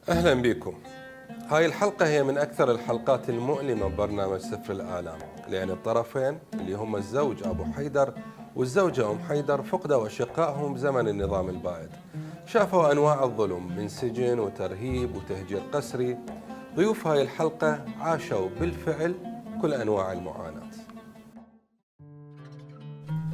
أهلا بكم. هاي الحلقة هي من أكثر الحلقات المؤلمة ببرنامج سفر الآلام، لأن الطرفين اللي هم الزوج أبو حيدر والزوجة أم حيدر فقدوا أشقائهم بزمن النظام البائد. شافوا أنواع الظلم من سجن وترهيب وتهجير قسري. ضيوف هاي الحلقة عاشوا بالفعل كل أنواع المعاناة.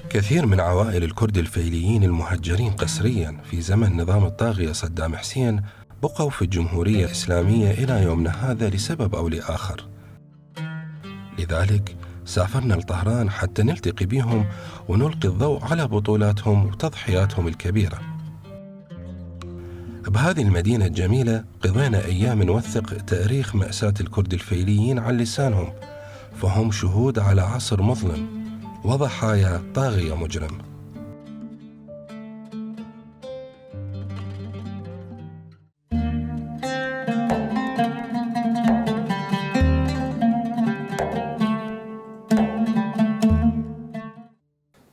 كثير من عوائل الكرد الفيليين المهجرين قسريا في زمن نظام الطاغية صدام حسين بقوا في الجمهورية الإسلامية إلى يومنا هذا لسبب أو لآخر. لذلك سافرنا لطهران حتى نلتقي بهم ونلقي الضوء على بطولاتهم وتضحياتهم الكبيرة. بهذه المدينة الجميلة قضينا أيام نوثق تاريخ مأساة الكرد الفيليين عن لسانهم، فهم شهود على عصر مظلم وضحايا طاغية مجرم.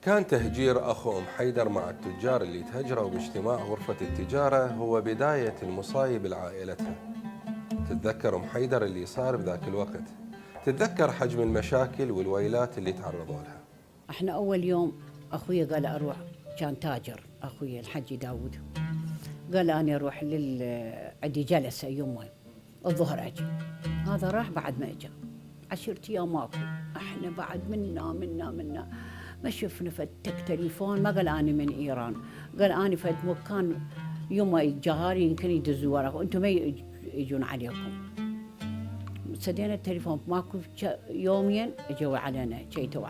كان تهجير أخو أم حيدر مع التجار اللي تهجروا باجتماع غرفة التجارة هو بداية المصايب لعائلتها. تتذكر أم حيدر اللي صار بذاك الوقت، تتذكر حجم المشاكل والويلات اللي تعرضوا لها. احنا أول يوم أخوي قال أروح، كان تاجر أخوي الحجي داود، قال أنا أروح عندي جلسة يومين الظهر أجي. هذا راح بعد ما أجا 10 أيام ماكو. احنا بعد منا ما شفنا فتك تليفون، ما قال أنا من إيران، قال أنا فد مكان يوم الجهاري يمكن يدزوا وراكم وأنتم ما يجون عليكم. سدينا التليفون ماكو. يومين اجوا علينا، شيتوا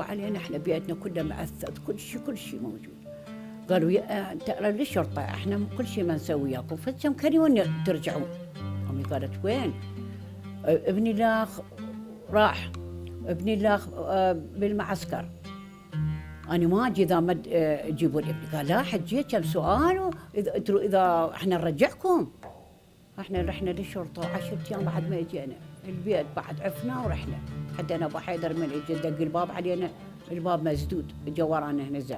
علينا احنا بيتنا كلها معثث، كل شيء موجود. قالوا ترى للشرطة احنا كل شيء ما نسوي وياكم، فكم كانوا ترجعون. أمي قالت وين؟ ابني الاخ راح، ابني الاخ بالمعسكر، انا ما اجي اذا ما تجيبوا ابني. قال لا حجيت كم سؤال اذا احنا نرجعكم. احنا رحنا للشرطه 10 ايام بعد ما اجينا البيت، بعد عفنا ورحنا حتى انا ابو حيدر من اجى دق الباب علينا، الباب مسدود، اجى ورانا نزل.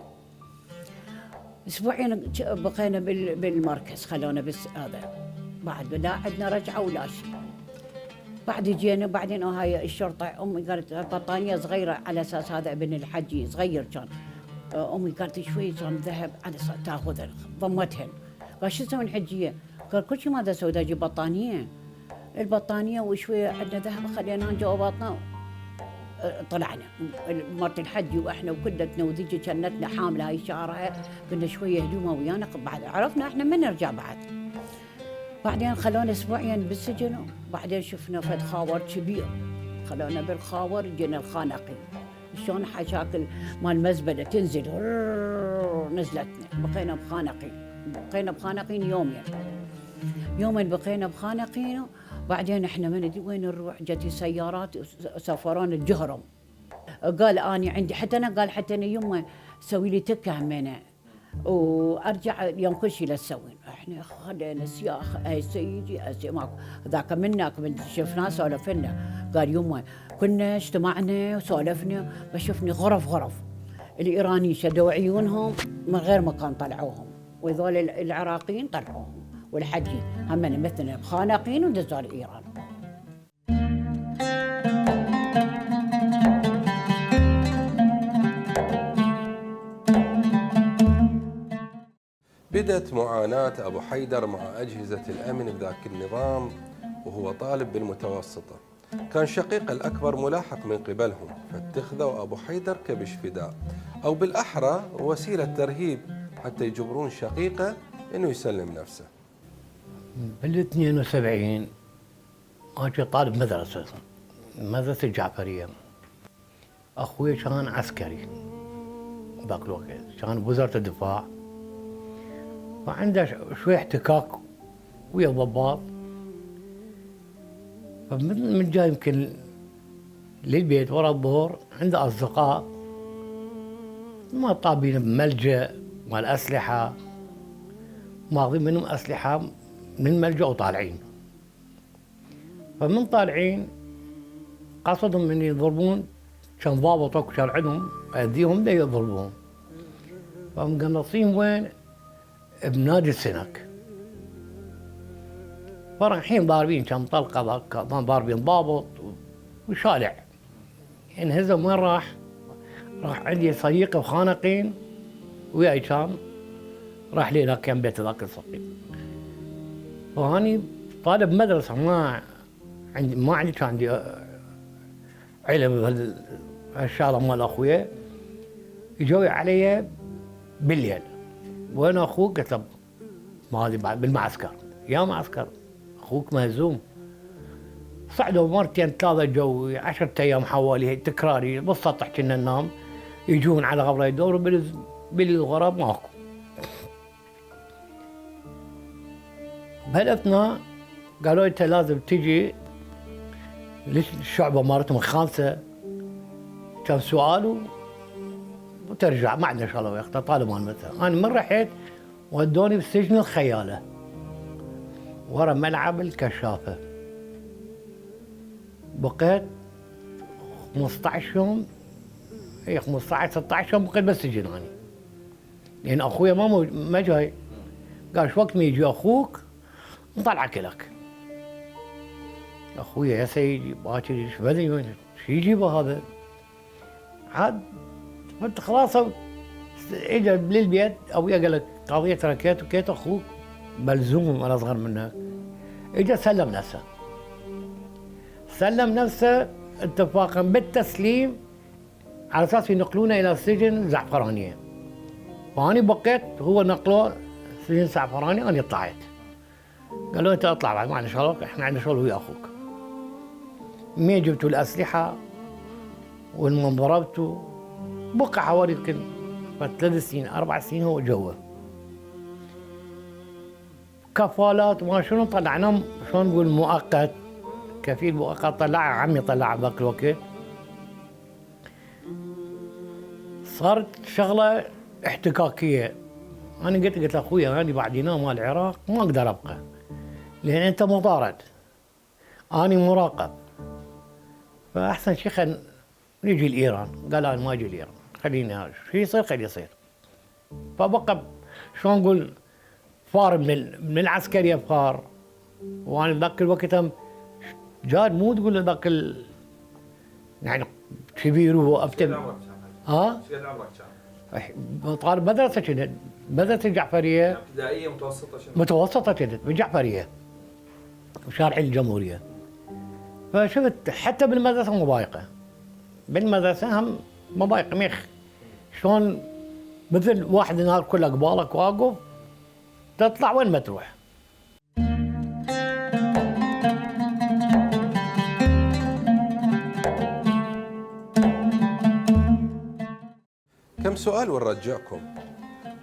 اسبوعين بقينا بالمركز، خلونا بس هذا، بعد لا عندنا رجعه ولا شيء. بعد جينا بعدين هاي الشرطه، امي قالت بطانيه صغيره على اساس هذا ابن الحجي صغير كان. امي قالت شوي كان ذهب على اساس تاخذ، ضمتهن. قال شو تسوي الحجيه؟ قال كل شيء ماذا اسوي؟ اجيب بطانيه، البطانيه وشويه عندنا ذهب خلينا جواباتنا. طلعنا مرت الحج واحنا وكلتنا وذيك كانتنا حامله هاي شعرها، قلنا شويه هدومها ويانا، بعد عرفنا احنا من نرجع بعد. بعدين خلونا اسبوعين بالسجن، بعدين شفنا فد خاور كبير، خلونا بالخاور جينا الخانقين. شلون حشاكل مال مزبله تنزل، نزلتنا بقينا بخانقين يومين بقينا بخانقين. بعدين احنا ما ندري وين نروح، جت سيارات سافرون الجهرم. قال اني عندي حتى انا يوم سوي لي تكه همينه وارجع يوم كل شيء لا تسوين. احنا خلينا سياخ اي سيدي ماكو ذاك منك شفناه سولفنا. قال يوم كنا اجتمعنا وسولفنا، بشوفني غرف الايرانيين شدوا عيونهم من غير مكان طلعوهم، وذول العراقيين طلعوهم، والحجي همنا مثلنا بخانقين ودزوا ايران. بدت معاناة أبو حيدر مع أجهزة الأمن بذاك النظام وهو طالب بالمتوسطة. كان شقيق الأكبر ملاحق من قبلهم، فاتخذوا أبو حيدر كبش فداء، أو بالأحرى وسيلة ترهيب حتى يجبرون شقيقه إنه يسلم نفسه. بال 72 أنا كنت طالب مدرسة الجعفرية. أخوي كان عسكري ذاك الوقت، كان بوزارة الدفاع، فعنده شوي احتكاك ويا الضباط. فمن جاي يمكن للبيت ورا الظهر عنده أصدقاء ما طابين بملجأ مال أسلحة، ماخذين منهم أسلحة من الملجأ وطالعين. فمن طالعين قصدهم من يضربون، كان ضابط وكان عندهم أيديهم دا يضربون. فمقنصين وين؟ بنادي السنك. فرايحين ضاربين كم طلقة، ضاربين ضابط وشالع. انهزم. وين راح؟ راح عندي صديقي وخانقين وياي كان، راح لي هناك كان بيت ذاك الصقيع. وهاني طالب مدرسة، ما عندي كان عندي علم بهالشغلة مال اخويا. يجوا علي بالليل، وين اخوك؟ قلت له ما هذه بالمعسكر. يا معسكر اخوك مهزوم. صعدوا مرتين ثلاثة، جو 10 ايام حوالي تكراري بالسطح كنا ننام، يجون على غبره يدوروا بالغراب ماكو. بهالاثناء قالوا انت لازم تجي للشعبه مالتهم الخامسه، كان سؤال وترجع ما عندنا شغله وياك طالب مال مثلا. انا من رحت ودوني بسجن الخياله ورا ملعب الكشافه. بقيت 15 يوم، 15 16 يوم بقيت بالسجن اني، لان اخويا ما جاي. قال شو وقت ما يجي اخوك نطلعك لك. اخويا يا سيدي باكر ايش بدي شو يجيبه هذا؟ عاد قلت خلاص اجى للبيت ابويا قال لك قضيه تركيت وكيت اخوك ملزوم انا اصغر منك. اجى سلم نفسه، سلم نفسه اتفاقا بالتسليم على اساس ينقلونه الى سجن زعفرانيه. واني بقيت، هو نقلوه سجن زعفراني، انا طلعت. قالوا انت اطلع بعد ما عندنا شغل، احنا عندنا شغل ويا اخوك. مين جبتوا الاسلحه والمن ضربته؟ بقى حوالي يمكن 3 سنين 4 سنين هو جوه. كفالات ما شنو طلعناه، شلون نقول مؤقت، كفيل مؤقت طلع عمي، طلع ذاك الوقت. صارت شغله احتكاكيه. انا قلت لاخويا هاني بعد ينام مال العراق ما اقدر ابقى، لان انت مطارد، اني مراقب، فاحسن شيء خلينا نجي لايران. قال انا ما اجي لايران، خليني شو يصير خلي يصير. فبقى شلون نقول فار من العسكريه بخار. وانا ذاك الوقت هم جاد مو تقول ذاك يعني كبير وافتى. ها؟ ايش قد عمرك كان؟ طالب مدرسه كنت، مدرسه الجعفريه. ابتدائيه متوسطه شنو؟ متوسطه كنت بالجعفريه وشارع الجمهوريه. فشفت حتى بالمدرسه مضايقه، بالمدرسه هم مضايقه ميخ. شلون مثل واحد النهار كله قبالك واقف تطلع وين ما تروح. كم سؤال ونرجعكم.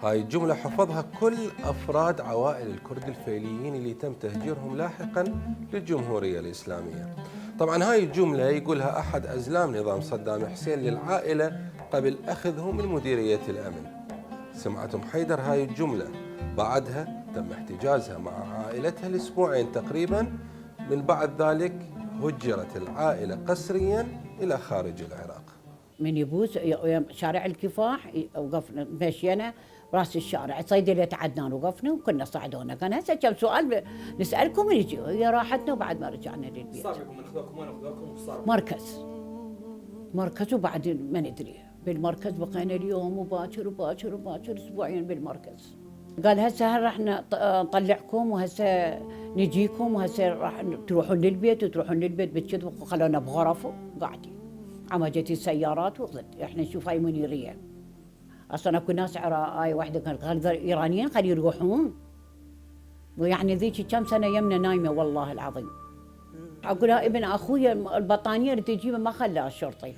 هاي الجملة حفظها كل أفراد عوائل الكرد الفيليين اللي تم تهجيرهم لاحقا للجمهورية الإسلامية. طبعا هاي الجملة يقولها أحد أزلام نظام صدام حسين للعائلة قبل أخذهم من مديرية الأمن. سمعت أم حيدر هاي الجملة، بعدها تم احتجازها مع عائلتها لأسبوعين تقريبا. من بعد ذلك هجرت العائلة قسريا إلى خارج العراق. من يبوس شارع الكفاح وقفنا مشينا راس الشارع، صيدلية عدنان وقفنا وكنا صعدونا. كان هسه كم سؤال نسالكم ونجي، هي راحتنا وبعد ما رجعنا للبيت. صار بكم من اخذوكم وين اخذوكم وصار مركز وبعد ما ندري بالمركز بقينا اليوم وباكر اسبوعين بالمركز. قال هسه راح نطلعكم وهسه نجيكم وهسه راح تروحون للبيت وتروحون للبيت بتشد وخلونا بغرف قاعدين. عما جت السيارات وخذت احنا نشوف هاي منيريه. اصلا اكو ناس هاي واحده كانت قال ايرانيين خلي يروحون. ويعني ذيك كم سنه يمنا نايمه والله العظيم. اقول لها ابن اخويا البطانيه اللي تجيبه ما خلاها الشرطي.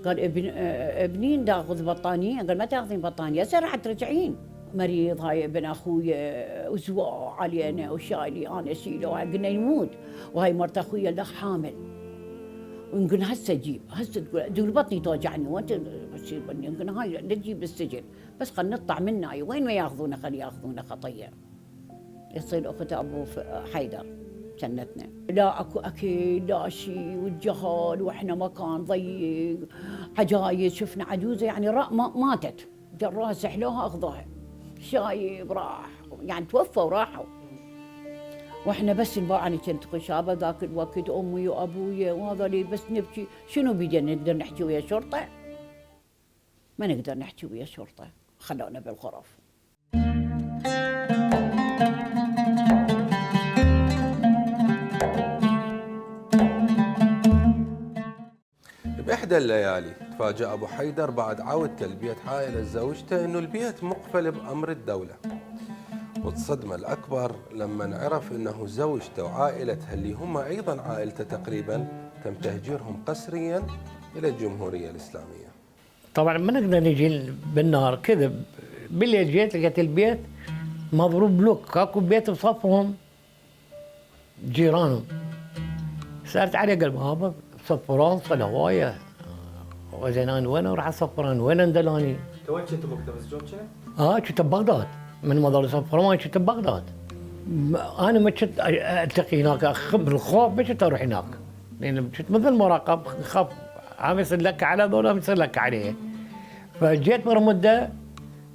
قال ابني ناخذ بطانيه، قال ما تاخذين بطانيه هسه راح ترجعين. مريض هاي ابن اخويا وزواع علينا وشايلي انا اشيله قلنا يموت، وهاي مرت اخويا له حامل. ونقول هسه جيب هسه تقول بطني توجعني وانت تصير بني، نقول هاي لا تجيب السجن بس خلينا نطلع منها وين ما ياخذونا خلي ياخذونا خطيه. يصير اخت ابو حيدر جنتنا. لا اكو اكل لا شيء والجهال واحنا مكان ضيق عجايز. شفنا عجوزه يعني ماتت جروها سحلوها اخذوها شايب راح يعني توفوا وراحوا. واحنا بس انا كنت خشابه ذاك الوقت امي وابويا وهذول بس نبكي. شنو بيدنا نقدر نحكي ويا الشرطه؟ ما نقدر نحكي ويا الشرطه، خلونا بالغرف. بإحدى الليالي تفاجأ أبو حيدر بعد عودته لبيت عائلة زوجته إنه البيت مقفل بأمر الدولة. والصدمة الأكبر لما عرف إنه زوجته وعائلتها اللي هم أيضا عائلته تقريبا تم تهجيرهم قسريا إلى الجمهورية الإسلامية. طبعا ما نقدر نجي بالنهار كذب. بالليل جيت لقيت البيت مضروب بلوك، اكو بيت بصفهم جيرانهم. سألت عليه قال بابا صفران صار هوايه. وزين انا وين اروح اصفران؟ وين اندلاني؟ وين كنت بوقتها مسجون كنت؟ كنت ببغداد. من ما ضل صفران كنت ببغداد. انا ما كنت التقي هناك بالخوف ما كنت اروح هناك. لان كنت مثل مراقب خاف عم يصير لك على ذولا عم يصير لك عليه. فجيت مره مده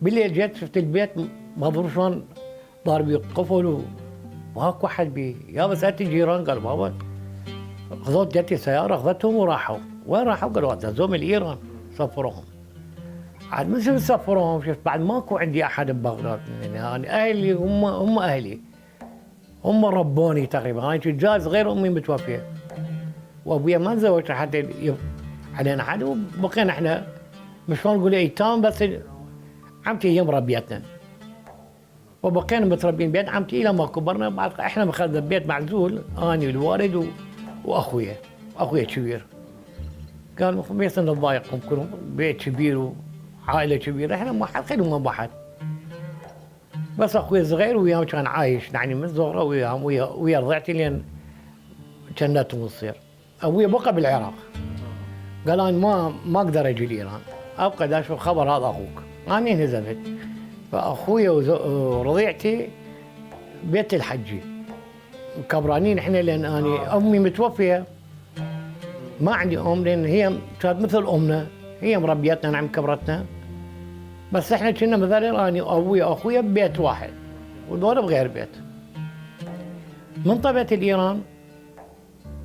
بالليل جيت شفت البيت مضروب شلون ضارب قفل وهاك واحد بي يا سالت الجيران قال بابا خذوت جتي سياره اخذتهم وراحوا. وين راحوا؟ قالوا دزوهم الايران صفروهم. عاد من شفت صفروهم شفت بعد ماكو عندي احد ببغداد. يعني اهلي هم اهلي هم ربوني تقريبا. انا كنت جاز غير امي متوفيه وابويا ما تزوجت حتى علينا حد وبقينا احنا مش شلون نقول ايتام بس عمتي هي مربيتنا وبقينا متربين بيت عمتي الى ما كبرنا. بعد احنا اخذنا بيت معزول اني والوالد واخويا كبير. قال بس نضايقكم كلهم بيت كبير وعائله كبيره احنا ما حد خلوا ما بحد. بس اخوي صغير وياهم كان عايش يعني من صغره وياهم ويا رضعتي لين جنتهم تصير. ابويا بقى بالعراق. قال انا ما اقدر اجي لايران ابقى دا اشوف خبر هذا اخوك. انا نزلت فاخويا ورضيعتي بيت الحجي كبرانين احنا لان انا امي متوفيه ما عندي ام لان هي كانت مثل امنا هي مربيتنا نعم كبرتنا. بس احنا كنا مثلا اني وابويا واخويا ببيت واحد وذول بغير بيت. من طبيعه الايران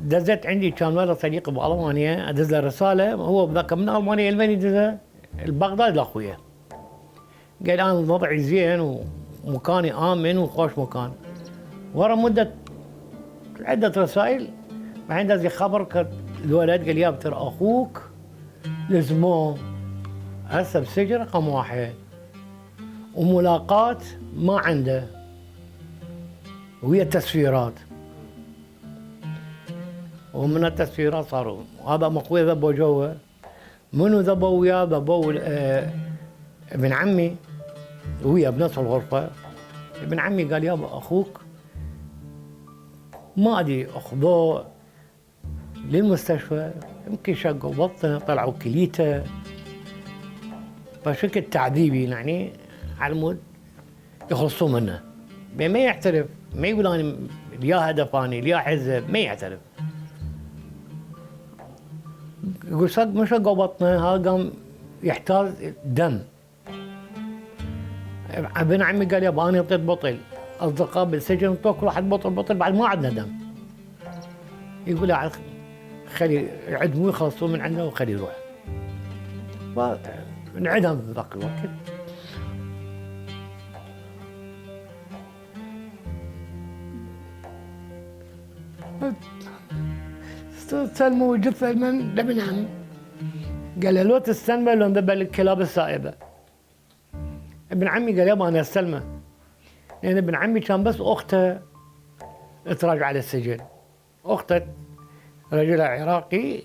دزت عندي كان ولد صديق بالمانيا ادز له رساله هو بذاك من المانيا لمن يدزها البغداد لاخويا. قال انا وضعي زين ومكاني امن وخوش مكان. ورا مده عده رسائل بعدين دز خبر الولد قال يا ترى اخوك لزموه هسه بسجن رقم 1 وملاقات ما عنده وهي تسفيرات. ومن التسفيرات صاروا هذا اخوي ذبوا جوا. منو ذبوا وياه؟ ذبوا ابن عمي ويا بنفس الغرفه. ابن عمي قال يابا اخوك ما ادري اخذوه للمستشفى يمكن شقوا بطنه طلعوا كليته. فشكل تعذيبي يعني على مود يخلصون منه. ما يعترف ما يقول انا يا هدفاني يا حزب ما يعترف. يقول صدق مش شقوا بطنه هذا قام يحتاج دم. ابن عمي قال يابا انا اعطيت بطل اصدقاء بالسجن انطوا كل واحد بطل بعد ما عندنا دم. يقول خلي يعدموه يخلصون من عندنا وخلي يروح. انعدم ذاك الوقت. استلموا جثة من ابن عمي. قال له لو تستلمه لو ندبل الكلاب السائبة. ابن عمي قال يابا أنا استلمه. لأن ابن عمي كان بس أخته تراجع على السجن. أخته رجل عراقي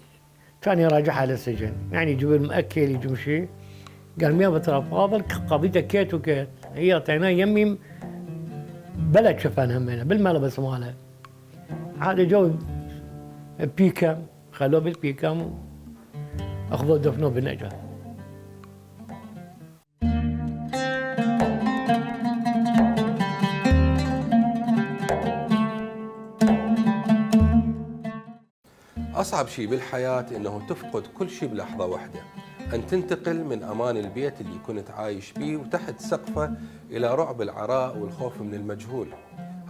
كان يراجعها على السجن، يعني يجيب المأكل يجيب شيء. قال يابا ترى فاضل قضيته كيت وكيت، هي اعطيناه يمي بلد شفان همينه بالملبس ماله. عاد جو بيكم خلوه بالبيكم اخذوه دفنوه بالنجف. أصعب شيء بالحياة إنه تفقد كل شيء بلحظة واحدة، أن تنتقل من أمان البيت اللي كنت عايش بيه وتحت سقفه إلى رعب العراء والخوف من المجهول.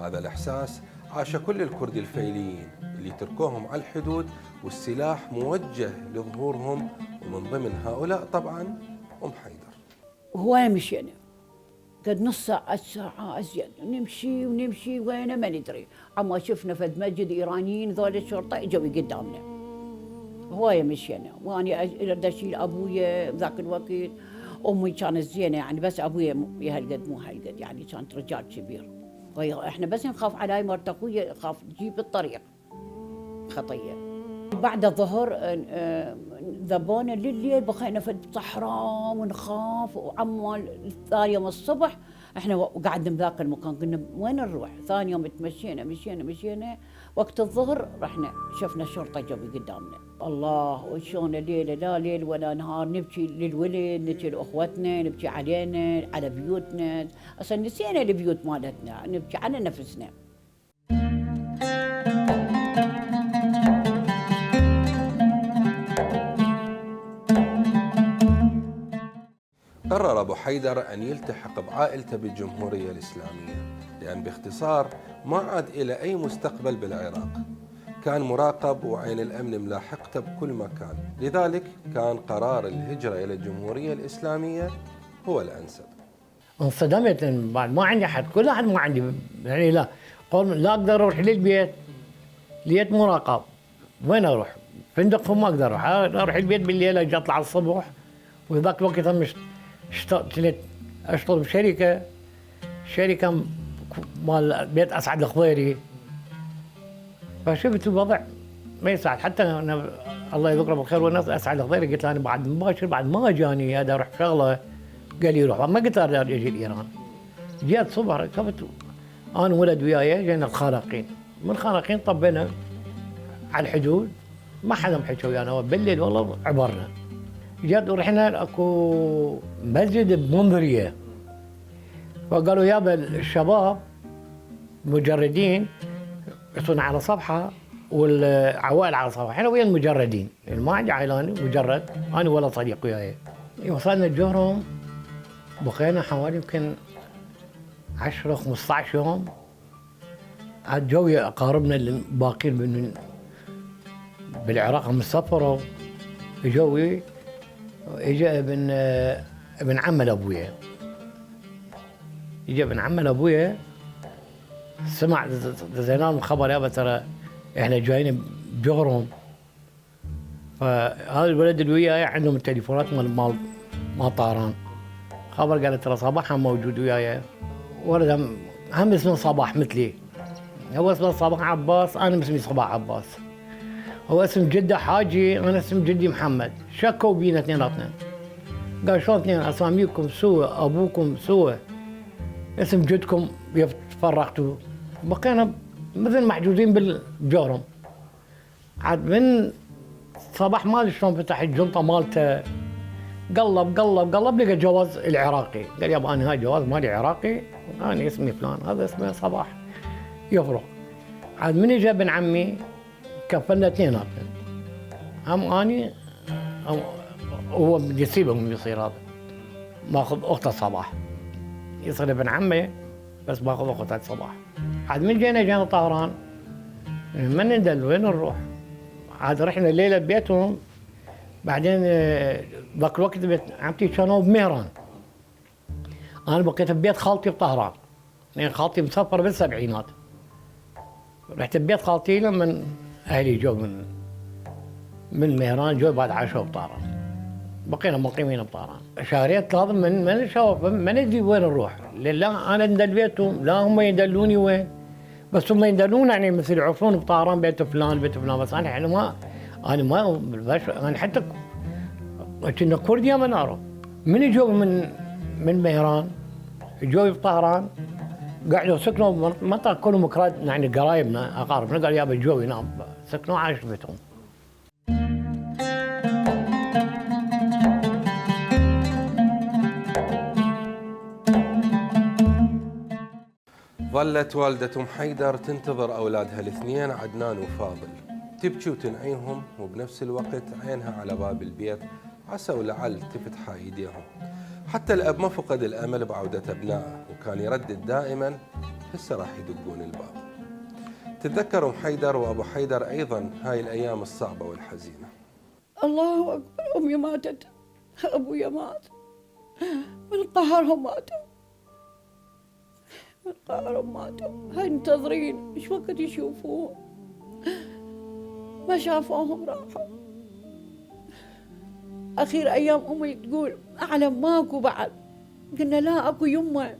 هذا الإحساس عاش كل الكرد الفيليين اللي تركوهم على الحدود والسلاح موجه لظهورهم، ومن ضمن هؤلاء طبعا أم حيدر. وهواية مشينا قد نص ساعة أزيد، نمشي ونمشي وين ما ندري، عما شفنا فد مسجد إيرانيين ذول الشرطة إجوا قدامنا. هواية مشينا، وأنا أريد أشيل أبويا ذاك الوقت. أمي كانت زينة يعني، بس أبويا بهالقد مو هالقد، يعني كانت رجال كبير. إحنا بس نخاف على مرت أخويا، نخاف تجيب الطريق خطية. بعد الظهر ذبونا لليل، بقينا في الصحراء ونخاف. وعمال ثاني يوم الصبح احنا وقعدنا بذاك المكان، قلنا وين نروح؟ ثاني يوم مشينا وقت الظهر رحنا شفنا الشرطة جوا قدامنا. الله وشون ليلة لا ليل ولا نهار نبكي للولد، نبكي لأخوتنا، نبكي علينا على بيوتنا. أصلا نسينا البيوت مالتنا، نبكي على نفسنا. قرر أبو حيدر أن يلتحق بعائلته بالجمهورية الإسلامية، لأن باختصار ما عاد إلى أي مستقبل بالعراق. كان مراقب وعين الأمن ملاحقته بكل مكان، لذلك كان قرار الهجرة إلى الجمهورية الإسلامية هو الأنسب. انصدمت بعد ما عندي حد، كل أحد ما عندي، يعني لا أقدر أروح للبيت، ليت مراقب، وين أروح؟ فندق ما أقدر أروح البيت بالليل، أجي أطلع الصبح. وذاك الوقت هم كنت اشتغل بشركه مال بيت اسعد الخضيري. فشفت الوضع ما يساعد، حتى أنا الله يذكره بالخير والناس اسعد الخضيري قلت له انا بعد مباشر بعد ما اجاني هذا اروح شغله. قال لي روح، ما قلت له اجي لايران. جيت صبح ركبت انا ولد وياي، جينا الخارقين، من الخارقين طبينا على الحدود، ما حدا محكي ويانا بالليل والله عبرنا. جد ورحنا اكو مسجد بمنذريه، فقالوا يابا الشباب مجردين يصون على صفحه والعوائل على صفحه، احنا ويا المجردين، يعني ما عندي عائلاني مجرد، انا ولا صديق وياي. وصلنا الجهرم، بقينا حوالي يمكن 10 15 يوم. عاد جو اقاربنا الباقيين بالعراق هم سافروا، جوي اجى ابن عم لابويا، سمع زينان الخبر يابا ترى احنا جايين بجهرهم. فهذا الولد اللي وياي عندهم التليفونات مال طهران، خبر قال ترى صباح موجود وياي، ولد هم اسمه صباح مثلي، هو اسمه صباح عباس، انا اسمي صباح عباس، هو اسم جده حاجي، انا اسم جدي محمد. شكوا بينا اثنيناتنا، قال شلون اثنين اساميكم سوا، ابوكم سوا، اسم جدكم تفرقتوا. بقينا مثل محجوزين بالجهرم. عاد من صباح ما ادري شلون فتح الجنطه مالته، قلب لقى جواز العراقي، قال يابا انا هاي جواز مالي عراقي، انا اسمي فلان، هذا اسمه صباح يفرق. عاد من اجى ابن عمي كفلنا اثنيناتنا، هم اني هو يسيبه من يصير هذا، ماخذ اخته صباح، يصير ابن عمي بس ماخذ اخته صباح. عاد من جينا طهران، من ندل وين نروح؟ عاد رحنا الليله ببيتهم. بعدين ذاك الوقت بيت عمتي كانوا بمهران، انا بقيت ببيت خالتي بطهران، لان خالتي مسافره بالسبعينات. رحت ببيت خالتي لما اهلي جو من مهران، جو بعد عاشوا بطاران، بقينا مقيمين بطاران. شهريت لازم من نشوف، ما ندري وين نروح، لا انا ندل بيتهم لا هم يدلوني وين، بس هم يدلون يعني مثل يعرفون بطاران بيت فلان بيت فلان، بس انا يعني انا حتى كنا كرديا ما نعرف. من جو من مهران جو بطاران، قعدوا سكنوا منطقه كلهم كراد يعني قرايبنا اقاربنا، قال يابا جو ينام، سكنوا عايش بيتهم. ظلت والدة أم حيدر تنتظر أولادها الاثنين عدنان وفاضل، تبكي وتنعيهم، وبنفس الوقت عينها على باب البيت عسى ولعل تفتح ايديهم. حتى الأب ما فقد الأمل بعودة أبنائه، وكان يردد دائما هسه راح يدقون الباب. تتذكر أم حيدر وأبو حيدر أيضا هاي الأيام الصعبة والحزينة. الله أكبر، أمي ماتت، أبويا مات، من قهرهم ماتوا، من قهرهم ماتوا. هاي منتظرين ايش وقت يشوفوهم، ما شافوهم راحوا. أخير أيام أمي تقول أعلم ماكو بعد، قلنا لا أكو يمه،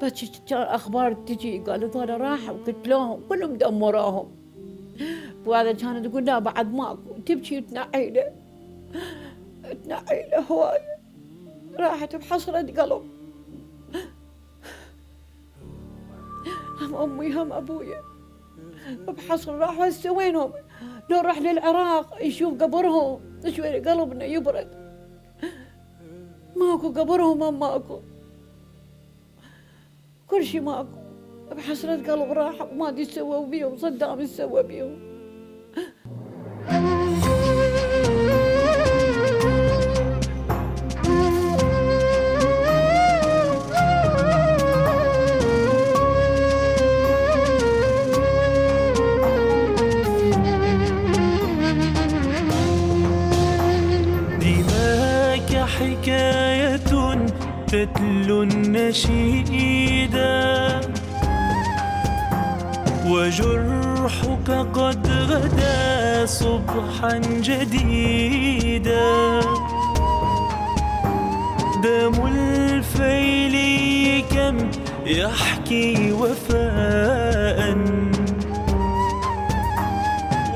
بس كان أخبار تجي قالوا ذولا راحوا قتلوهم كلهم دمروهم، وهذا كانت تقول لا بعد ماكو، تبكي وتنعي له هواي، راحت بحسرة قلب. هم أمي هم أبويا بحسرة، راحوا هسه وينهم؟ لو راح للعراق يشوف قبرهم شوي قلبنا يبرد، ماكو قبرهم، ماكو كل شيء ماكو، بحسرة قلب راح ما ادري سووا بيهم، صدام ايش سوى بيهم. حكاية تتلو النشيدا، وجرحك قد غدا صبحا جديدا، دم الفيل كم يحكي وفاء،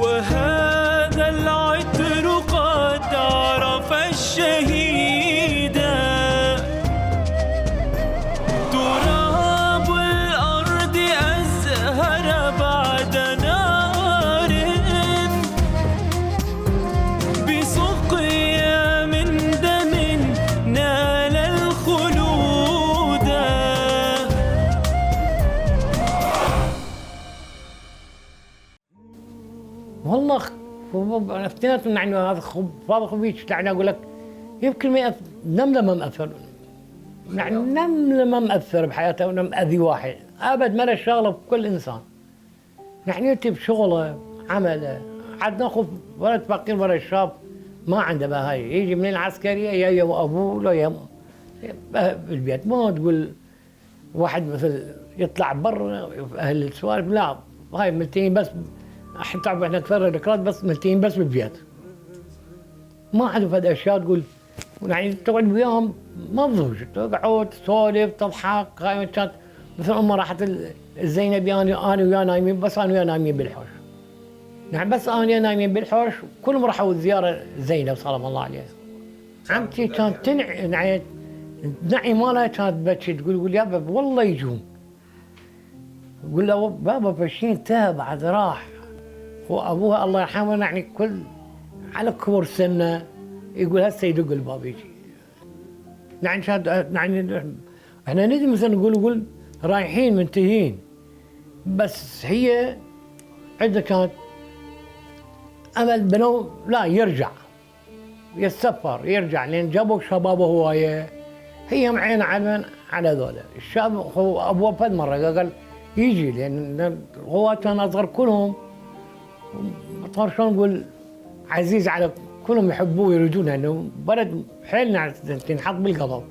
وهذا العطر قد عرف الشهيد. تراب الأرض أزهر بعد نار، بسقيا من دم نال الخلود. والله اثنيناتهم يعني هذا فاضل خبيث يعني اقول لك يمكن ما نمله ما مأثر، يعني نمله ما مأثر بحياته ولا مأذي واحد ابد، ما له شغله بكل انسان، يعني يرتب شغله عمله. عاد ناخذ ولد فقير ولد شاب ما عنده بهاي، يجي من العسكريه يا ابوه لا يا بالبيت، ما تقول واحد مثل يطلع برا اهل السوالف، لا هاي ملتين بس، حتى احنا نتفرج ذكريات بس ملتين بس بالبيت، ما عندهم هذه الاشياء تقول يعني تقعد وياهم مضوج، تقعد تسولف تضحك. هاي كانت مثل امه راحت الزينب انا وياه نايمين، بس انا وياه نايمين بالحوش، يعني بس انا وياه نايمين بالحوش، كلهم راحوا زياره زينب سلام الله عليها. عمتي كانت تنعي مالها، كانت تبكي تقول يابا والله يجون، يقول له بابا بشين انتهى بعد راح، وابوها الله يرحمه يعني كل على كبر سنه يقول هسه يدق الباب يجي، يعني يعني احنا ندري مثلا نقول رايحين منتهين، بس هي عندها كانت امل بنو لا يرجع يتسفر يرجع، لان جابوا شبابه هوايه، هي معينه على ذولا الشاب. هو ابوه فد مره قال يجي، لان هو كان اصغر كلهم، صار شلون نقول عزيز على كلهم، يحبوه ويريدونه، انه بلد حيلنا تنحط بالقلب.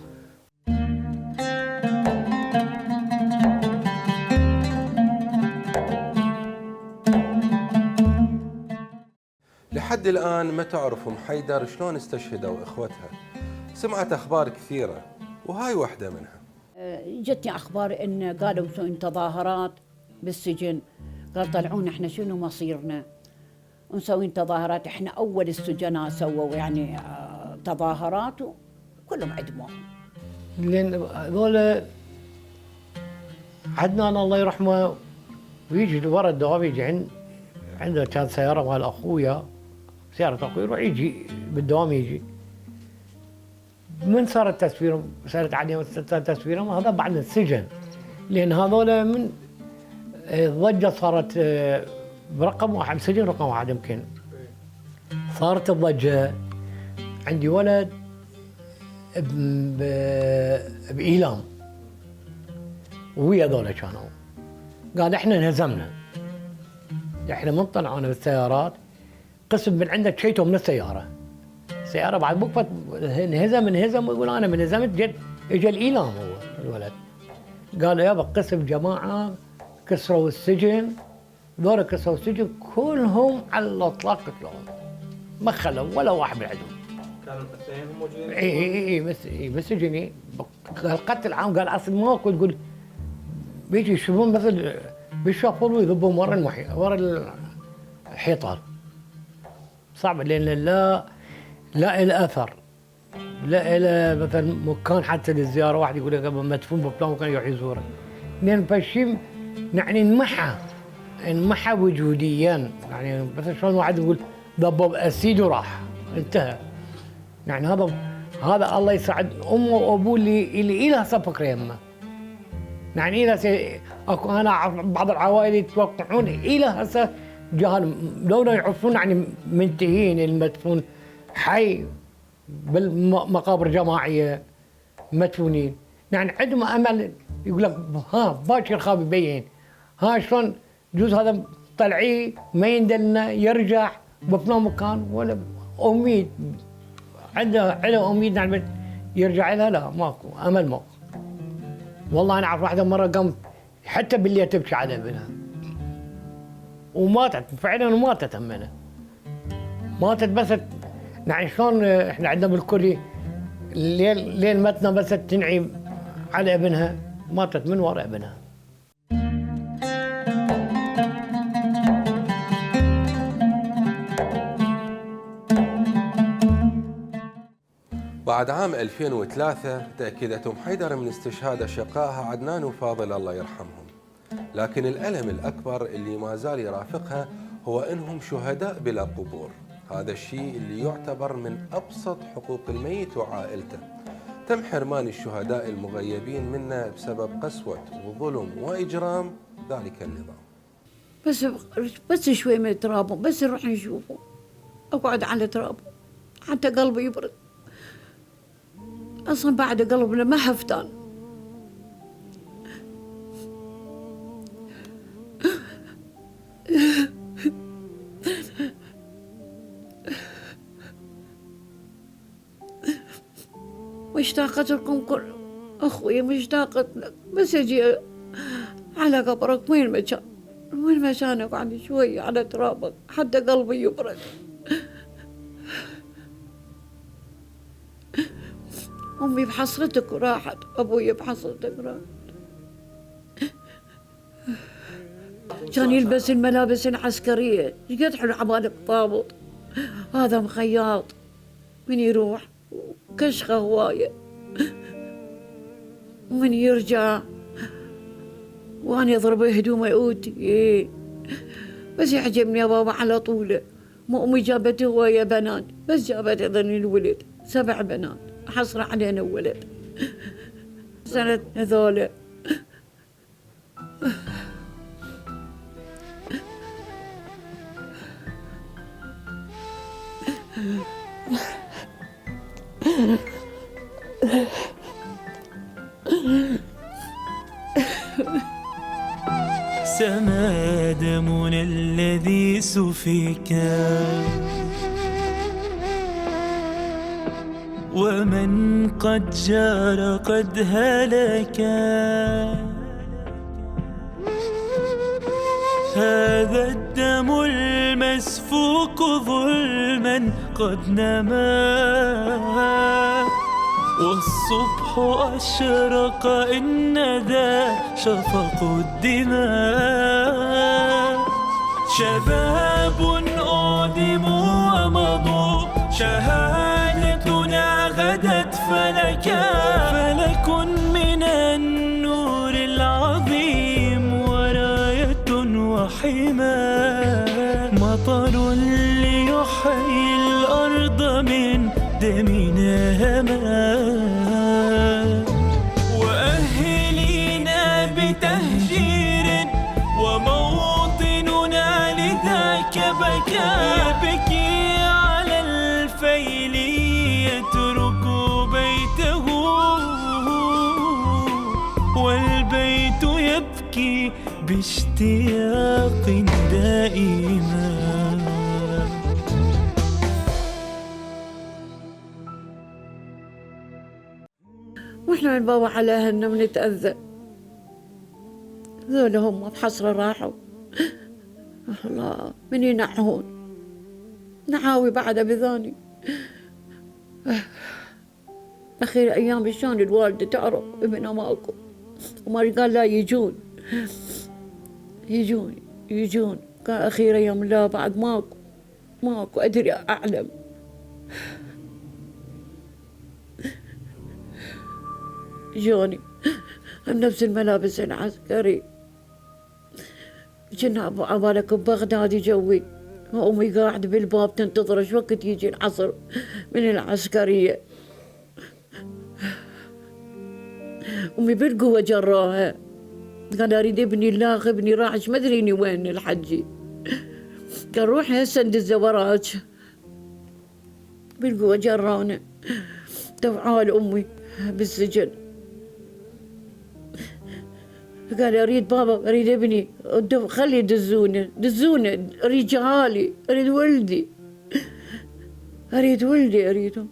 لحد الآن ما تعرف أم حيدر شلون استشهدوا إخوتها. سمعت أخبار كثيرة وهاي واحدة منها. جتني أخبار إن قالوا مسوين تظاهرات بالسجن، قال طلعونا إحنا شنو مصيرنا، ونسوين تظاهرات. إحنا أول السجناء سووا يعني تظاهرات وكلهم عدموهم. لأن هذول عدنان الله يرحمه ويجي ورا الدوام، يجي عنده كان سيارة مال أخويا، سيارة أخويا يروح يجي بالدوام يجي. من صار التسفير، صارت عليهم تسفيرهم، هذا بعد السجن، لأن هذول من الضجة صارت برقم واحد، سجن رقم واحد يمكن. صارت الضجة، عندي ولد بإيلام ويا ذولا كانوا، قال احنا انهزمنا، احنا من طلعونا بالسيارات قسم من عندك شيتهم من السيارة بعد بوقفت انهزم يقول انا من هزمت، جد اجى الإيلام هو الولد قال يابا قسم جماعة كسروا السجن، ذولا كسروا السجن كلهم على الاطلاق قتلوهم، ما خلوا ولا واحد من عندهم. كانوا الاثنين موجودين؟ اي بالسجن. قال قتل عام، قال اصلا ماكو، تقول بيجي يشوفون مثل بالشافور ويذبون ورا الحيطان. صعب لان لا إلى اثر، لا إلى مثلا مكان حتى للزياره، واحد يقول لك مدفون بفلان مكان يروح يزوره، لان فالشيء يعني انمحى وجوديا، يعني مثلا شلون واحد يقول ضبب اسيد وراح انتهى. يعني هذا الله يسعد امه وابوه اللي له هسه فكره يمه. يعني الى اكو انا اعرف بعض العوائل يتوقعون الى هسه جهل لولا يعرفون يعني منتهين المدفون حي بالمقابر جماعيه مدفونين، يعني عندهم امل. يقول لك ها باكر خاب يبين، ها شلون جوز هذا طلعيه ما يندلنا يرجع بفلان مكان، ولا اميد عنده اميد يعني يرجع لها، لا ماكو امل ماكو. والله انا اعرف واحده مره قامت حتى بالليل تبكي على ابنها وماتت فعلا، وماتت همنا ماتت. بس يعني شلون احنا عندنا بالكوري ليل متنا بس تنعي على ابنها، ماتت من وراء ابنها. بعد عام 2003 تأكدت أم حيدر من استشهاد أشقائها عدنان وفاضل الله يرحمهم، لكن الألم الأكبر اللي ما زال يرافقها هو أنهم شهداء بلا قبور. هذا الشيء اللي يعتبر من أبسط حقوق الميت وعائلته. تم حرمان الشهداء المغيبين منا بسبب قسوة وظلم وإجرام ذلك النظام. بس شوي من ترابهم، بس نروح نشوفه، أقعد على ترابه حتى قلبي يبرد. أصلا بعد قلبنا ما هفتان. مشتاقة لكم كل أخوي، مشتاقة لك، بس أجي على قبرك. وين مكان أقعد شوي على ترابك حتى قلبي يبرد. أمي بحسرتك وراحت، أبوي بحسرتك وراحت. كان يلبس الملابس العسكرية، شقد حلو عبالة الطابط، هذا مخياط من يروح كشخة هواية، ومن يرجع وأنا يضرب هدومه يؤتي. بس يعجبني يا بابا على طوله. مو أمي جابت هواية بنات، بس جابت أيضا الولد 7 بنات، حصر علينا ولد سنة هذولا. سما دمنا الذي سفك، ومن قد جار قد هلك. هذا الدم المسفوك ظلما قد نما، والصبح أشرق إن ذا شفق الدماء. شباب أودموا ومضوا، شهادتنا غدت فلك من النور العظيم وراية وحماة. مطر ليحيي الأرض من دمنا هما، وأهلينا بتهجير وموطننا لذاك بكى. يبكي على الفيل يترك بيته، والبيت يبكي باشتياق دائما. واحنا نبوع على اهلنا ونتأذى. ذولا هم بحصرة راحوا، الله من ينعهون، نعاوي بعد بذاني. أخير أيام شلون الوالدة تعرف ابنها ماكو، وما قال لا يجون قال أخير أيام لا بعد ماكو أدري أعلم. جوني بنفس الملابس العسكري، كنا عبالك ببغداد جوي، وأمي قاعدة بالباب تنتظر شو وقت يجي العصر من العسكرية. أمي بالقوة جراها، قال أريد ابني لاغ، ابني راح ما أدريني وين الحجي. قال روحي هسه ندز وراك. بالقوة جرانا، توعال أمي بالسجن. قال أريد بابا، أريد ابني، خلي يدزونه رجالي، أريد ولدي أريده.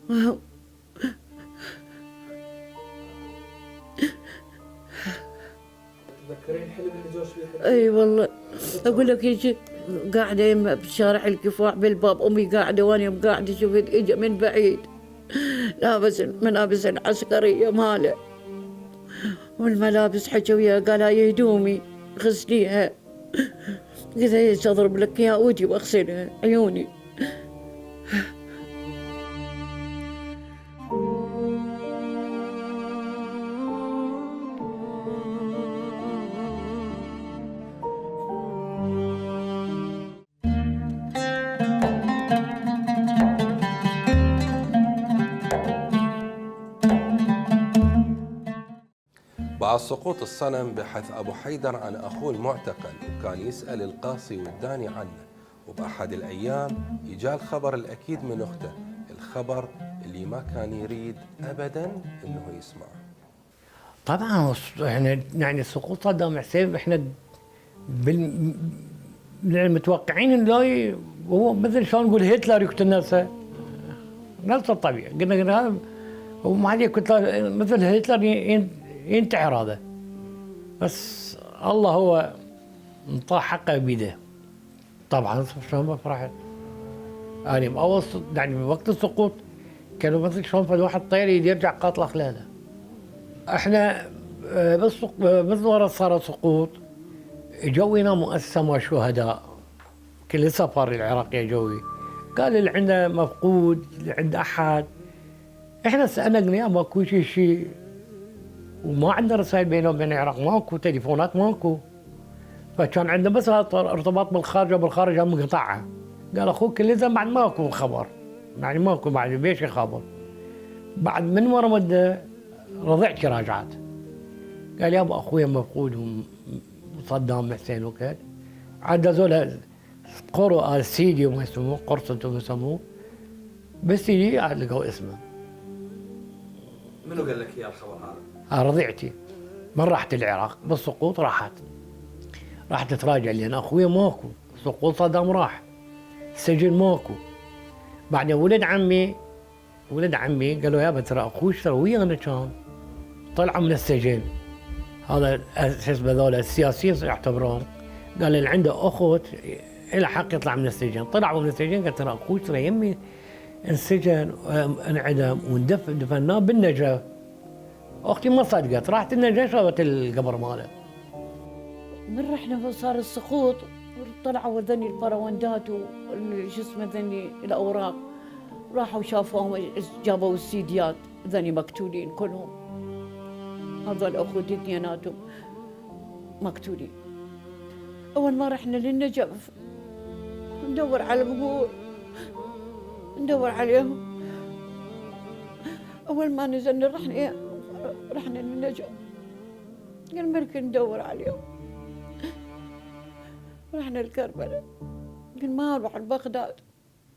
تذكرين الحلم اللي جوش فيه؟ اي والله اقول لك يجي قاعده يمه بشارع الكفاح بالباب، امي قاعده وانا يوم قاعده شفت اجى من بعيد لابس الملابس العسكريه ماله، والملابس حكى وياه قال هاي هدومي غسليها. قلت هي اضرب لك يا ودي واغسلها عيوني. بعد سقوط الصنم بحث أبو حيدر عن أخوه المعتقل، وكان يسأل القاصي والداني عنه، وبأحد الأيام يجاه الخبر الأكيد من أخته، الخبر اللي ما كان يريد أبداً إنه يسمعه. طبعا احنا يعني سقوط صدام حسين احنا متوقعين انه هو مثل شلون نقول هتلر يقتل نفسه، نفس الطبيعه. قلنا هذا وما عليه كنت مثل هتلر ينتحر هذا، بس الله هو انطاه حقه بيده. طبعا شلون فرحت يعني باول يعني وقت السقوط كانوا مثل شلون فد واحد طير يرجع قاتل خلاله. احنا بس مثل ورا صار السقوط جوينا مؤسسه مال شهداء كل سفر العراقيه جوي، قال اللي عنده مفقود اللي عنده احد. احنا سالنا قلنا ماكو شيء، وما عندنا رسائل بينه وبين العراق، ماكو تليفونات ماكو، فكان عندنا بس ارتباط بالخارج مقطعه. قال اخوك اللي بعد ماكو خبر، يعني ماكو بعد بيش خبر. بعد من ورا مده رضعت راجعات، قال يابا اخويا مفقود وصدام حسين وكذا. عاد هذول قروا السيدي وما يسموه قرصة وما يسموه، بس يجي لقوا اسمه. منو قال لك يا الخبر هذا؟ رضيعتي من راحت العراق بالسقوط، راحت تراجع لان اخويا ماكو، سقوط صدام راح، السجن ماكو. بعدين ولد عمي قالوا يابا ترى اخوك ترى ويانا كان طلعوا من السجن. هذا شو اسمه ذولا السياسيين يعتبرون قال اللي عنده اخوت له حق يطلع من السجن، طلعوا من السجن قال ترى اخوي ترى يمي انسجن انعدم دفناه بالنجف. اختي ما صدقت، راحت النجف شافت القبر ماله. من رحنا صار السقوط طلعوا ذني البروندات شو اسمه ذني الاوراق، راحوا شافوهم جابوا السيديات ذني مقتولين كلهم، هذول اخوتي اثنيناتهم مقتولين. اول ما رحنا للنجف ندور على القبور ندور عليهم، اول ما نزلنا رحنا للنجف قال مركن ندور عليهم. رحنا لكربلاء قال ما اروح لبغداد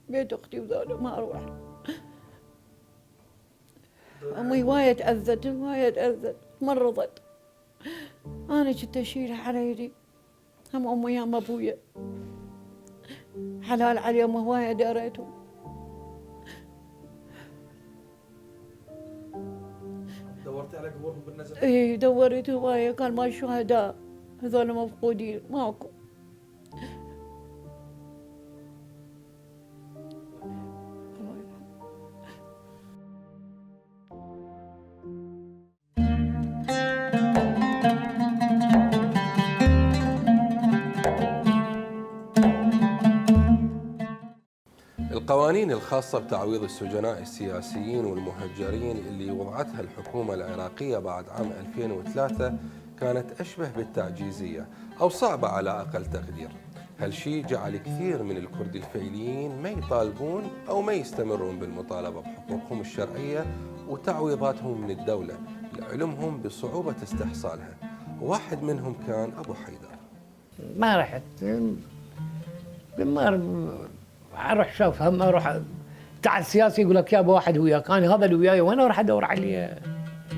بيت اختي وذولا ما اروح. امي وايد تاذت مرضت، انا كنت اشيلها على يدي، هم امي هم ابويا حلال عليهم هوايه داريتهم. دورتي على قبورهم بالنزف؟ اي دورت هوايه، كان ما شهداء هذول مفقودين ماكو. القوانين الخاصة بتعويض السجناء السياسيين والمهجرين اللي وضعتها الحكومة العراقية بعد عام 2003 كانت أشبه بالتعجيزية أو صعبة على أقل تقدير. هالشيء جعل كثير من الكرد الفعليين ما يطالبون أو ما يستمرون بالمطالبة بحقوقهم الشرعية وتعويضاتهم من الدولة لعلمهم بصعوبة استحصالها. واحد منهم كان أبو حيدر. ما رحت، ما اروح شوف هم اروح تعال السياسي يقول لك يابا واحد وياك، انا هذا اللي وياي وين اروح ادور عليه؟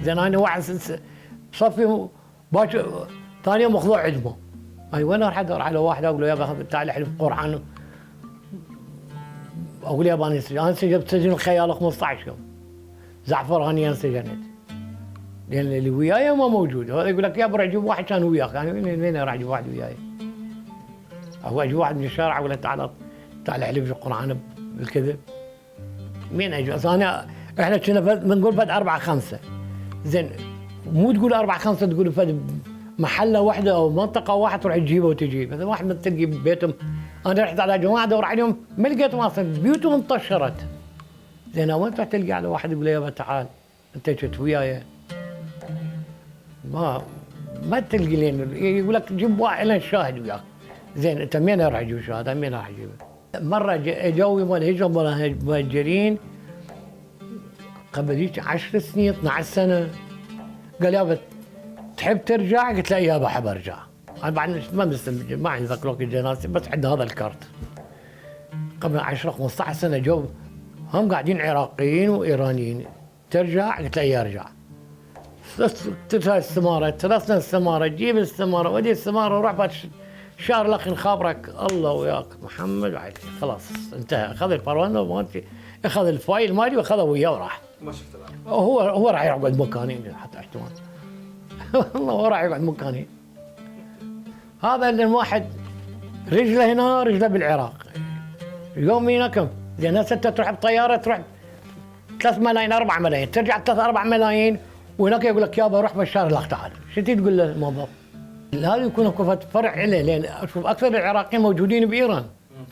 زين انا واحد صفي باكر ثاني يوم مخضوع عدمه، اي وين اروح ادور على واحد اقول له يابا تعال احلف قرعان، اقول يابا انا انسجنت سجن الخيال 15 يوم، زعفراني انسجنت لان اللي وياي ما موجود. هذا يقول لك يابا روح جيب واحد كان وياك، انا وين اروح اجيب واحد وياي؟ او اجيب واحد من الشارع اقول له تعال احلف القرآن بالكذب. مين اجي؟ احنا كنا بنقول فد 4 5 زين، مو تقول 4 5 تقول فد محله واحده او منطقه واحده تروح تجيبه وتجي، مثلا واحد من تلقي ببيتهم. انا رحت على جماعه ادور عليهم ما لقيتهم اصلا، بيوتهم انطشرت. زين وين تروح تلقى على واحد يقول يابا تعال انت كنت وياي؟ ما تلقي لين يقول لك جيب واحد لين شاهد وياك. زين انت مين راح تجيب شاهد؟ مين راح تجيبه؟ مرة جوي مال هجرة مهاجرين قبل هيك 10 سنين 12 سنة، قال يابا تحب ترجع؟ قلت له يابا احب ارجع، انا بعد ما مستمر ما عندي ذاك الوقت الجنازة بس عندنا هذا الكارت. قبل 10 15 سنة جو هم قاعدين عراقيين وايرانيين، ترجع؟ قلت له ارجع. استمارة 3 سنين استمارة، جيب الاستمارة ودي الاستمارة وروح بعد شهر الاخ نخابرك الله وياك محمد وعلي خلاص انتهى. اخذ البروانه مالتي، اخذ الفايل مالي واخذه وياه وراح. ما شفت الآن. هو راح يقعد مكاني حتى احتمال والله هو راح يقعد مكاني. هذا اللي الواحد رجله هنا رجله بالعراق، يومينا كم؟ زين هسه انت تروح بطياره تروح 3 ملايين 4 ملايين، ترجع 3 4 ملايين وهناك يقول لك يابا روح بشار الاخ تعال، شو تقول له الموظف؟ هذا يكون اكو فرع له، لان اشوف اكثر العراقيين موجودين بايران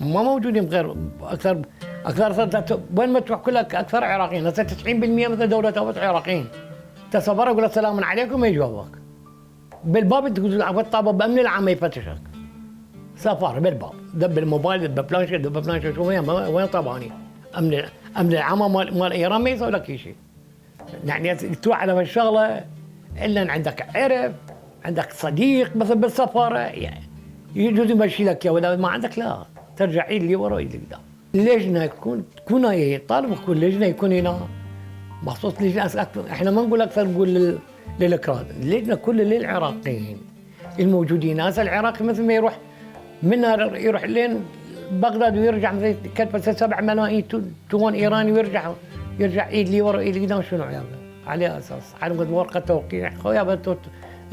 ما موجودين بغير اكثر وين ما تروح كلها اكثر عراقيين، هسه 90% مثل دوله عراقيين. تصور اقول له السلام عليكم ما يجاوبك. بالباب تقول الطابه بامن العام ما يفتشك. سفاره بالباب دب الموبايل دب بلانشيت دب بلانشيت شو وين طباني؟ امن العام مال ايران ما يسوي لك شيء. يعني تروح على هالشغله الا ان عندك عرف عندك صديق مثلا بالسفاره يعني يجوز يمشي لك يا ولا ما عندك لا ترجع عيد لي ورا عيد قدام. اللجنه تكون هي طالب يكون لجنه يكون هنا مخصوص لجنه اكثر. احنا ما نقول اكثر نقول للاكراد، اللجنه كلها للعراقيين الموجودين. هذا العراقي مثل ما يروح منها يروح لين بغداد ويرجع مثلا كتبه 7 ملايين توان ايراني ويرجع عيد لي ورا عيد قدام. شنو على اساس؟ على ورقه توقيع خويا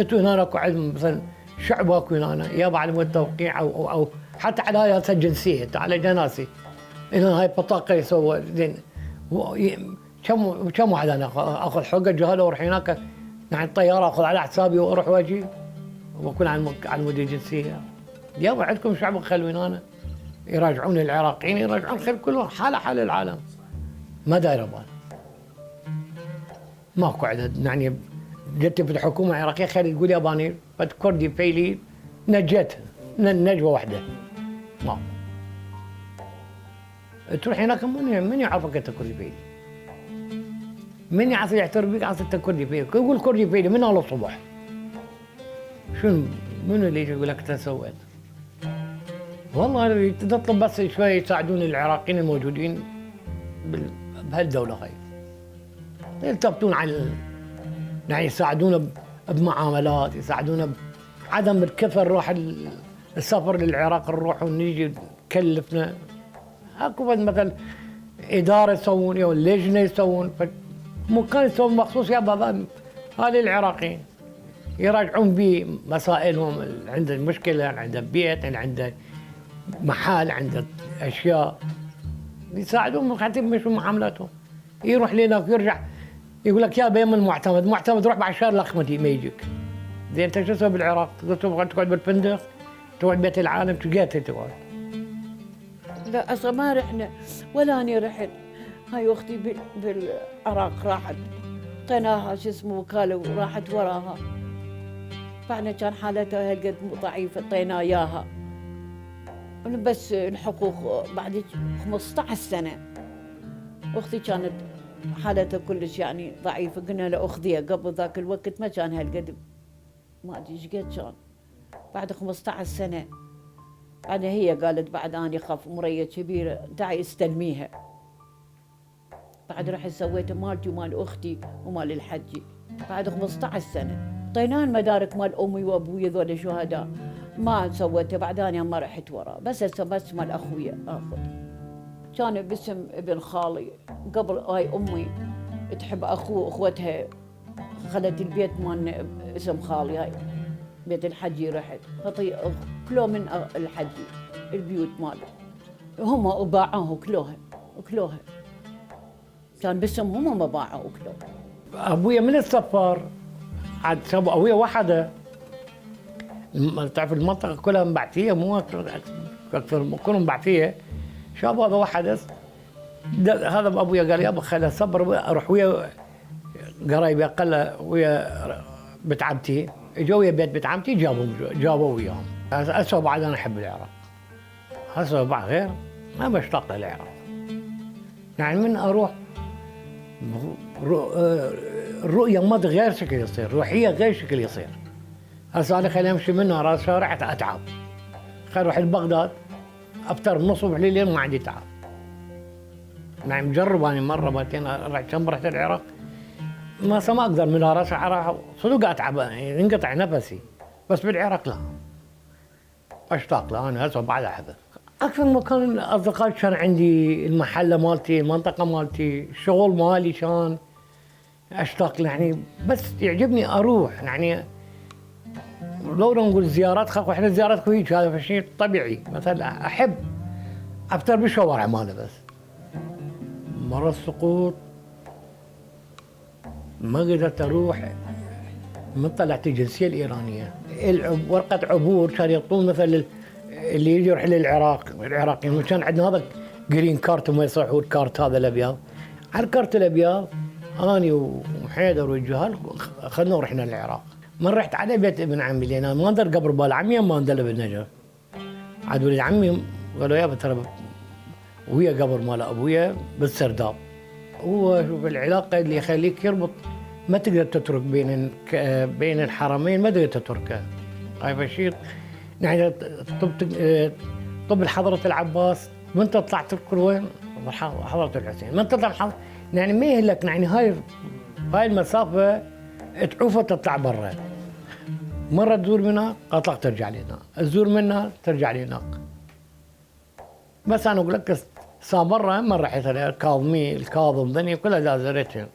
انتوا هنا اكو عندهم مثلا شعب اكو هنا يا بعد مود توقيع او حتى على هاي الجنسيه على جناسي هنا هاي بطاقه يسوى زين كم واحد انا اخذ حقه جهاله واروح هناك يعني الطياره اخذ على حسابي واروح واجي واكون على مود الجنسيه. يابا عندكم شعب خلوين هنا يراجعون العراقيين يراجعون خير كلهم حاله حال العالم ما دايره بال. ماكو عدد يعني جت في الحكومه العراقيه خلي تقول ياباني بد كردي فيلي نجتها نجوه واحده ما تروح هناك من يعرفك انت كردي فيلي؟ من يعترف بك انت كردي فيلي؟ يقول كردي فيلي من على الصبح شنو منو اللي يجي يقول لك انت سويت؟ والله تطلب بس شوي يساعدون العراقيين الموجودين بهالدوله هاي يلتفتون على يعني يساعدونا بمعاملات يساعدونا بعدم الكثر نروح السفر للعراق نروح ونيجي تكلفنا اكو مثلا اداره يسوون او لجنه يسوون مكان يسوون مخصوص يا بابا هذه العراقيين يراجعون بمسائلهم اللي عنده مشكله عنده بيت عنده محل عنده اشياء يساعدون حتى يمشوا معاملاتهم. يروح لهناك ويرجع يقول لك يا بيم المعتمد روح بعد شهر الاخمدي ما يجيك. زين انت شو تسوي بالعراق؟ تبغى تقعد بالفندق؟ تقعد بيت العالم تقعد تقعد. لا اصلا ما رحنا ولا اني رحت. هاي اختي بالعراق راحت طيناها شو اسمه وكاله وراحت وراها. بعدنا كان حالتها هالقد ضعيفه طينا اياها. بس الحقوق بعد 15 سنه اختي كانت حالتها كلش يعني ضعيفه قلنا له اخذيها قبل ذاك الوقت ما كان هالقد ما ادري ايش قد كان بعد 15 سنه بعدها هي قالت بعد اني خاف مريه كبيره تعي استلميها. بعد رحت سويته مالتي ومال اختي ومال الحجي بعد 15 سنه طينان مدارك مال امي وابوي ذول شهداء ما سويته بعد اني ما رحت وراه بس هسه بس مال اخويا اخذ. كان باسم ابن خالي قبل هاي امي تحب اخوه اخوتها خلت البيت مال اسم خالي هاي بيت الحجي رحت كلو من الحجي البيوت ماله هم باعوه كلوها كان باسمهم هم باعوا وكلوها. ابويا من السفر عاد سابوا ابويا وحده تعرف المنطقه كلها مبعثيه مو اكثر كلهم مبعثيه شاب هذا واحد هذا ابويا قال يابا خلينا صبر اروح ويا قرايبي اقل ويا بنت عمتي اجوا ويا بيت عمتي جابوا وياهم. هسه بعد انا احب العراق هسه بعد غير ما بشتاق للعراق يعني من اروح الرؤيه مد غير شكل يصير روحيه غير شكل يصير. هسه انا خليني امشي منها راس شارع اتعب خليني اروح لبغداد افطر من الصبح لليل ما عندي تعب. يعني مجرب انا مره مرتين كم رحت العراق ما اقدر من راس راح صدق اتعب يعني ينقطع نفسي بس بالعراق لا اشتاق له انا هسه بعد احبه. اكثر مكان اصدقائي كان عندي المحله مالتي المنطقه مالتي الشغل مالي كان اشتاق له يعني بس يعجبني اروح يعني لو نقول زيارات خاف احنا زيارات هيك هذا شيء طبيعي مثلا احب افطر بالشوارع ماله بس. مره السقوط ما قدرت اروح من طلعت الجنسيه الايرانيه ورقه عبور كان يعطون مثلا اللي يجي يروح للعراق العراقيين كان عندنا هذا جرين كارت وما يصيحوا الكارت هذا الابيض. على الكارت الابيض اني وحيدر والجهال اخذنا ورحنا للعراق. من رحت على بيت ابن عمي لان ما ندر قبر بال عمي ما ندر بالنجف. عاد ولد عمي قالوا يابا ترى ويا قبر مال ابويا بالسرداب. هو شوف العلاقه اللي يخليك يربط ما تقدر تترك بين الحرمين ما تقدر تتركه. هاي بشير يعني طب حضرة العباس من تطلع تركل وين؟ حضرة الحسين من تطلع يعني ما يهلك يعني هاي المسافة تعوفها تطلع برا. مرة تزور منها قطع ترجع لهنا، تزور منها ترجع لهناك. بس انا اقول لك مرة رحت الكاظمي الكاظم ذني كلها زرتهم.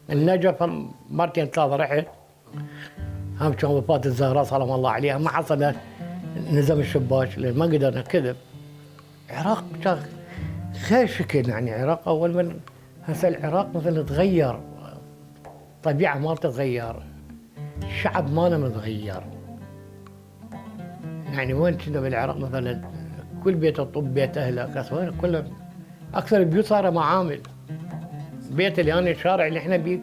النجف مرتين ثلاثة رحت هم كان وفاة الزهراء سلام الله عليها ما حصل نزم الشباك لان ما قدرنا كذب. العراق كان غير شكل يعني العراق اول من هسه العراق مثلا تغير، الطبيعه مالته تغير، الشعب ماله متغير. يعني وين كنا بالعراق مثلا كل بيت الطب بيت اهله كله اكثر البيوت صار معامل. بيت اللي انا الشارع اللي احنا بيه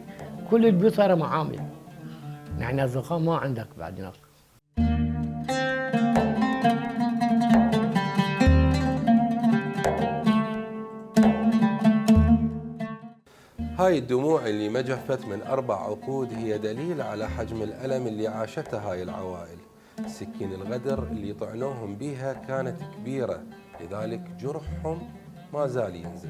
كل البيوت صار معامل. يعني اصدقاء ما عندك بعد هناك. هاي الدموع اللي ما جفت من 4 عقود هي دليل على حجم الألم اللي عاشتها هاي العوائل. سكين الغدر اللي طعنوهم بيها كانت كبيرة، لذلك جرحهم ما زال ينزف.